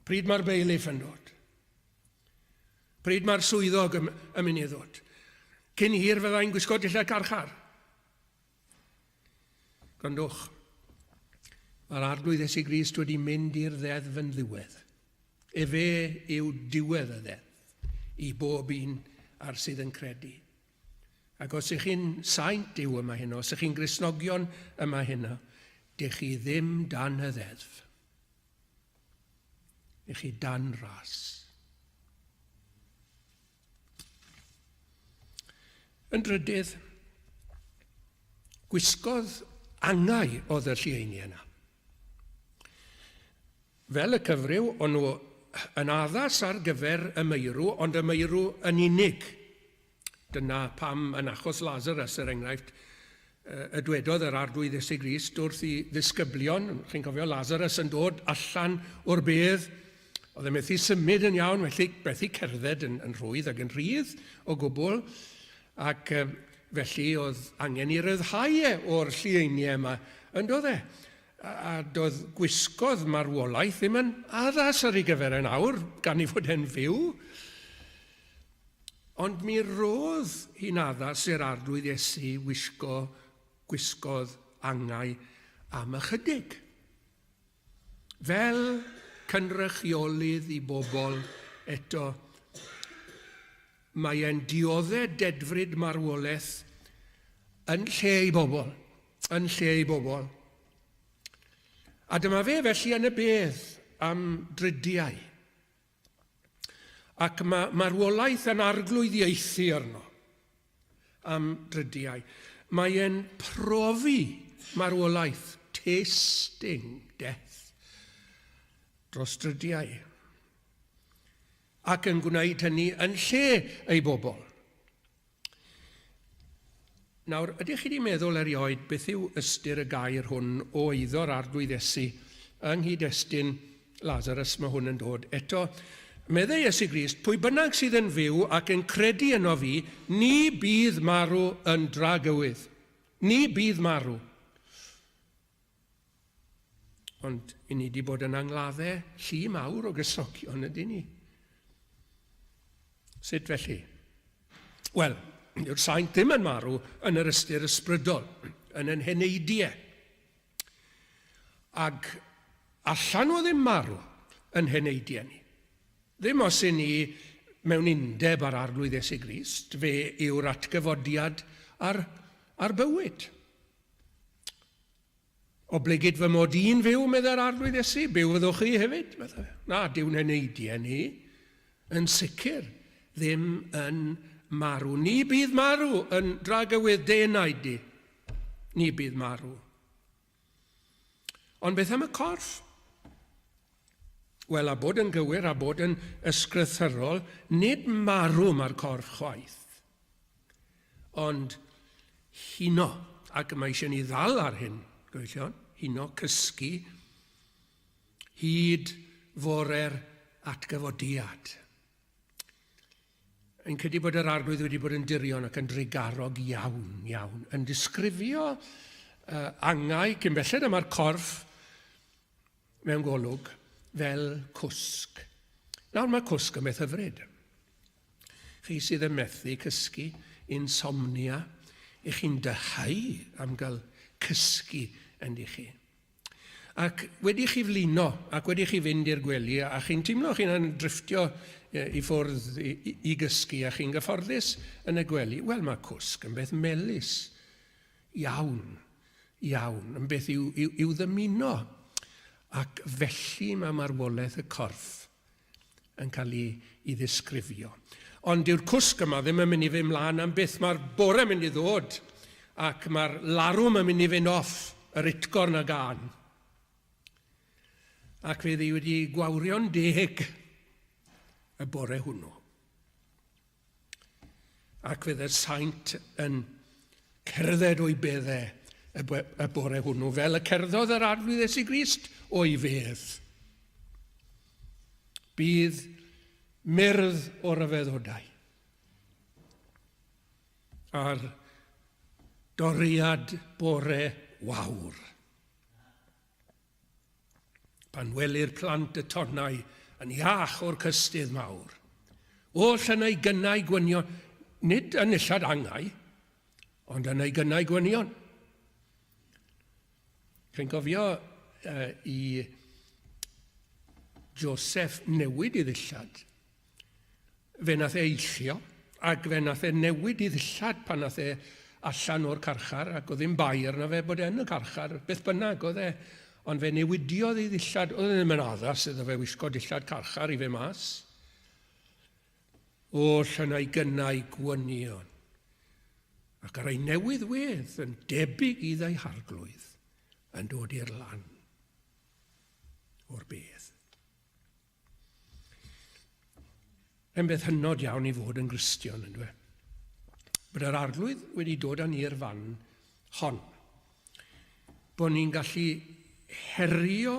Pryd mae'r bailiff yn dod? Pryd mae'r swyddog yn, yn mynd i ddod? Cyn hir fyddai'n gwisgo dillad carchar. Gwrandwch, mae'r Arglwydd Iesu Grist wedi mynd i'r ddeddf yn ddiwedd. Efe yw diwedd y ddeddf i bob un ar sydd yn credu. Ac os ych chi'n saint Duw yma heno, os ych chi'n Gristnogion yma heno, dych chi ddim dan y ddeddf. Ych chi dan ras. Yn drydydd, gwisgodd angau oedd y llieini yna. Fel y cyfryw, o'n nhw yn addas ar gyfer y meirw, ond y meirw yn unig. Dyna pam yn achos Lazarus, er enghraifft, y dwedodd yr Arglwydd Iesu Grist wrth i ddisgyblion, chi'n cofio Lazarus yn dod allan o'r bedd, oedd e methu symud yn iawn, felly methu cerdded yn, yn rhwydd ac yn rhydd o gwbl, ac felly oedd angen i ryddhau e o'r llieiniau yma, yn doedd e? A doedd gwisgodd marwolaeth ddim yn addas ar ei gyfer e'n awr, gan ei fod e'n fyw. Ond mi roedd hi'n addas i'r Arglwydd Iesu wisgo gwisgodd angau am ychydig. Fel cynrychiolydd i bobl eto, mae e'n diodde dedfryd marwolaeth yn lle i bobl. Yn lle i bobl. A dyma fe felly yn y bedd am dridiau. Ac mae marwolaeth yn arglwyddiaethu arno am drydiau. Mae e'n profi marwolaeth, tasting death, dros drydiau. Ac yn gwneud hynny yn lle ei bobl. Nawr, ydych chi wedi meddwl erioed beth yw ystyr y gair hwn o eiddo'r Arglwydd Iesu yng nghyd-destun Lazarus? Mae hwn yn dod eto. Meddai Iesu Grist, pwy bynnag sydd yn fyw ac yn credu yno fi, ni bydd marw yn dragywydd. Ni bydd marw. Ond i ni wedi bod yn angladdau llu mawr o Gristnogion, ydy ni? Sut felly? Wel, yw'r saint ddim yn marw yn yr ystyr ysbrydol, yn yn heneidiau. Ac allan nhw ddim marw yn heneidiau ni. Ddim os i ni mewn undeb â'r Arglwydd Iesu Grist, fe yw'r atgyfodiad a'r, a'r bywyd. Oblegid fy mod i'n fyw, meddai'r Arglwydd Iesu, byw fyddwch chi hefyd. Meddai. Na, dyw'n heneidiau ni yn sicr ddim yn marw. Ni bydd marw yn dragywydd denaid di. Ni bydd marw. Ond beth am y corff? Wel, a bod yn gywir a bod yn ysgrythyrol, nid marw mae'r corff chwaith. Ond huno, ac mae eisiau ni ddal ar hyn, gyfeillion, huno, cysgu, hyd fore'r atgyfodiad. Yn credu bod yr arglwydd wedi bod yn dirion ac yn drugarog iawn, iawn, yn disgrifio uh, angau cyn belled yma'r corff mewn golwg fel cwsg. Nawr mae cwsg yn beth hyfryd. Chi sydd yn methu cysgu, insomnia, i chi'n dyhau am gael cysgu yn di chi. Ac wedi chi flino, ac wedi chi fynd i'r gwely, a chi'n teimlo chi'n yn drifftio i ffwrdd i, i, i gysgu, a chi'n gyfforddus yn y gwely, wel mae cwsg yn beth melus iawn, iawn, yn beth i'w, i'w, i'w ddymuno. Ac felly mae marwolaeth y corff yn cael ei, ei ddisgrifio. Ond dyw'r cwsg yma ddim yn mynd i fynd mlaen am byth. Mae'r bore yn mynd i ddod ac mae'r larwm yn mynd i fynd off, yr utgorn a gân. Ac fe ddi wedi gwawrio'n deg y bore hwnnw. Ac fydd y saint yn cerdded o'i beddau y, y bore hwnnw, fel y cerddodd yr Arglwydd Iesu Grist o'i fedd. Bydd myrdd o ryfeddodau a'r doriad bore wawr. Pan welir plant y tonnau yn iach o'r cystudd mawr. Oll yn ei gynnau gwynion, nid yn nillad angau, ond yn ei gynnau gwynion. Chi'n cofio uh, i Joseph newid i ddillad Fe nath e eillio, ac fe nath e newid i ddillad pan nath e allan o'r carchar, ac oedd ddim bai arno fe bod e yn y carchar, beth bynnag oedd e. Ond fe newidiodd ei ddillad, oedd e ddim yn addas iddo fe wisgo dillad carchar i fe mas. O, llynau gynnau gwynion, ac ar ei newydd wedd yn debyg i ddau harglwydd yn dod i'r lan o'r bedd. Yn beth hynod iawn i fod yn Gristion, yn dwe. Bod yr Arglwydd wedi dod â ni i'r fan hon. Bod ni'n gallu herio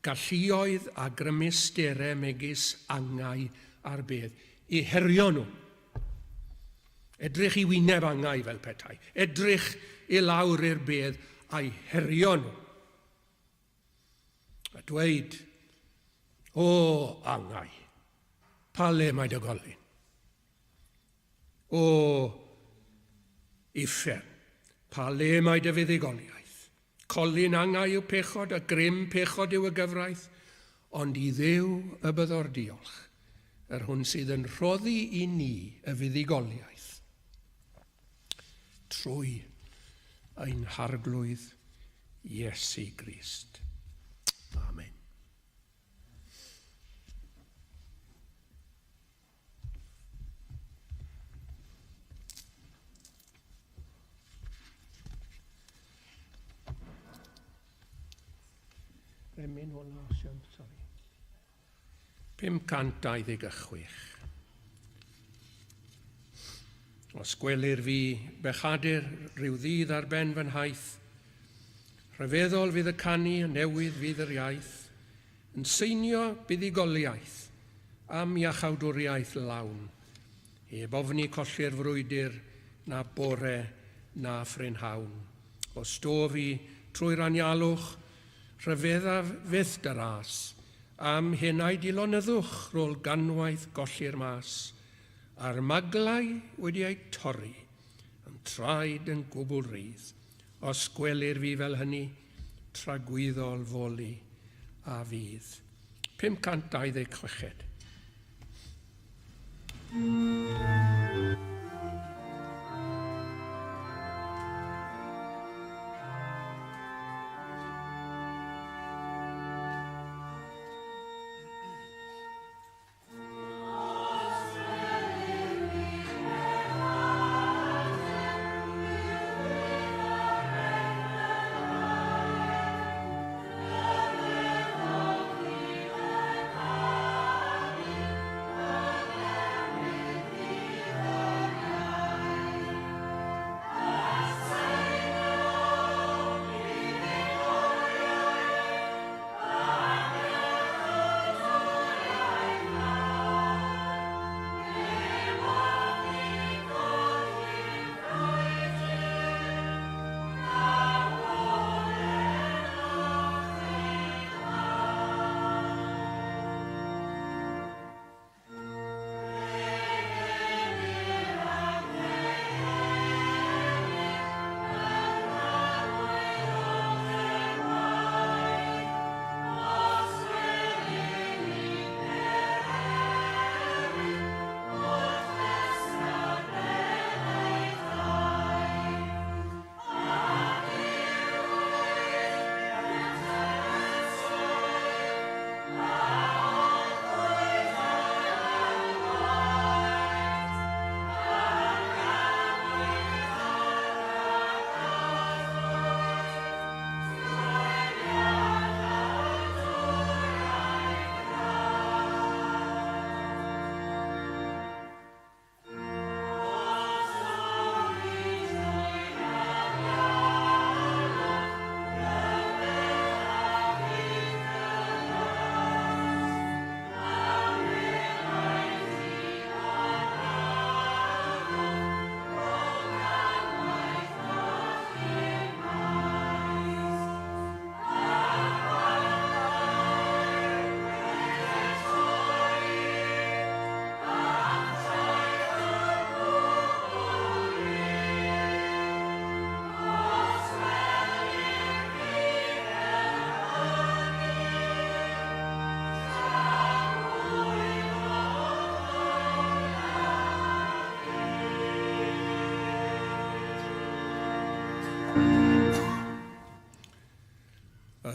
galluoedd a grymusterau megis angau a'r bedd, i herio nhw. Edrych i wyneb angau fel petai. Edrych i lawr i'r bedd a'i herio nhw. A dweud, o angau, pa le mae dy golyn? O uffern, pa le mae dy fuddugoliaeth? Colyn angau yw pechod, a grym pechod yw y gyfraith, ond i Dduw y byddo'r diolch, yr hwn sydd yn rhoddi i ni y fuddugoliaeth trwy ein Harglwydd Iesu Grist. Amen. Emyn ola, Osian, sori. 526. Os gwelir fi bechadur rhyw ddydd ar ben fy nhaith, rhyfeddol fydd y canu, newydd fydd yr iaith, yn seinio buddugoliaeth am iachawdwriaeth lawn, heb ofni colli'r frwydr na bore na phrynhawn. Os dof i trwy'r anialwch, rhyfeddaf fyth dy ras, am henaid i lonyddwch rôl ganwaith golli'r mas, a'r maglau wedi eu torri, a'm traed yn gwbl rydd. Os gwelir fi fel hynny, tragwyddol foli a fydd. 526.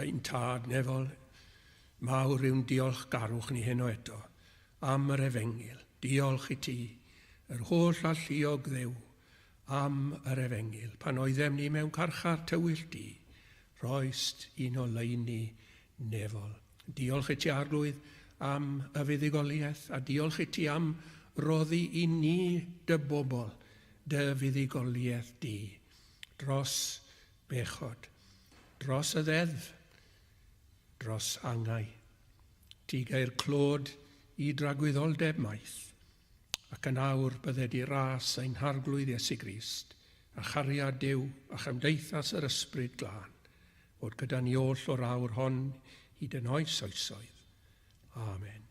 Ein Tad nefol, mawr yw'n diolchgarwch ni heno eto am yr efengyl. Diolch i ti, yr holl alluog Dduw, am yr efengyl. Pan oeddem ni mewn carchar tywyll di, rhoist un oleuni nefol. Diolch i ti, Arglwydd, am y fuddugoliaeth a diolch i ti am roddi i ni dy bobl dy fuddugoliaeth di dros bechod, dros y ddeddf, dros angau. Ti gair clod i dragwyddoldeb maith, ac yn awr bydded i ras ein Harglwydd Iesu Grist, a chariad Duw, a chymdeithas yr Ysbryd Glân, fod gyda ni oll o'r awr hon hyd yn oes oesoedd. Amen.